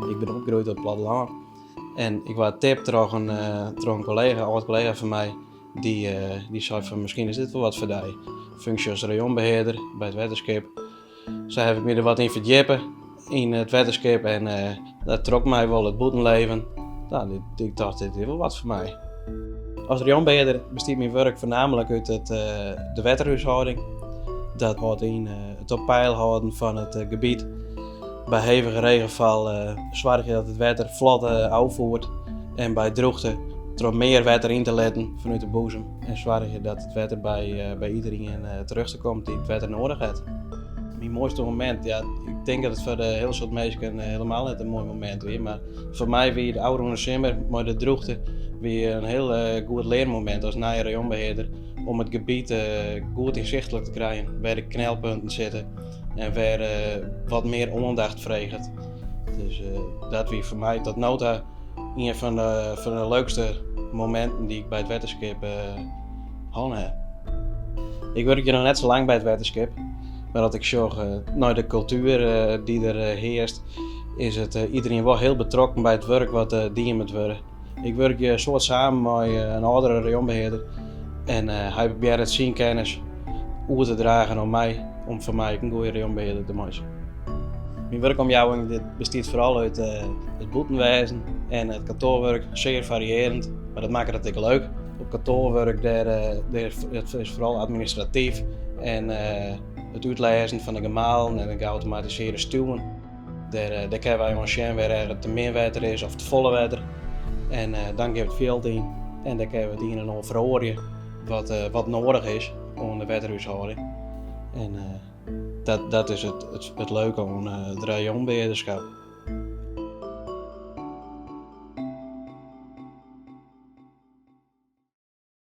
Ik bin opgroeid op it plattelân en ik waard tipt troch in troch in kollega, âld kollega fan my, dy dy sei fan miskien is dit wol wat foar dy. Funksje as rayonbehearder by it wetterskip. Sa haw ik my der wat yn ferdjippe yn it wetterskip en dat trok my wol it bûtenleven. No, ik tocht dit is wol wat foar my. As rayonbehearder bestiet myn wurk foarnaamlik út it, de wetterhúshâlding. Dat hâldt yn it op peil hâlden fan it gebiet. By hevige regenfal soargje dat it wetter flot ôffiert en by drûchte troch mear wetter yn te litten fanút de boezem en soargje dat it wetter by, by iderien terjochte komt dy't it wetter nedich hat. Myn moaiste momint, ja, ik tink dat it foar in hiel soad minsken helemaal net in moai momint wie, mar foar my wie de ôfrûne simmer mei de drûchte wie in hiel goed learmomint as nije rayonbehearder om it gebiet goed ynsichtlik te krijen, wêr de knelpunten sitte en wêr wat mear oandacht freget. Dus dat wie foar my tot no ta ien fan de, fan de leukste mominten dy't ik by it wetterskip hân ha. Ik wurkje noch net sa lang by it wetterskip, mar as ik sjoch nei de kultuer dy't der hearst, is it iderien wol hiel betrokken by it wurk wat dien moat wurde. Ik wurkje in soad samen mei in âldere rayonbehearder en hy probearret syn kennis oer te dragen oan my om foar my ek in goede rayonbehearder te meitsjen. Myn wurkomjouwing bestiet foaral út it bûtenwêzen en it kantoarwurk, sear fariearjend, mar dat makket it ek leuk. Op kantoarwurk dêr, dêr it is foaral administratyf en it útlêzen fan de gemalen en de geautomatisearre stuwen. Dêr, dêr kinne wy oan sjen wêr er te min wetter is of te folle wetter. En dan gean we it fjild yn en dêr kinne we it ien en oar feroarje wat, wat nedich is oan de wetterhúshâlding. En dat, dat is it, it, it leuke oan it rayonbehearderskap.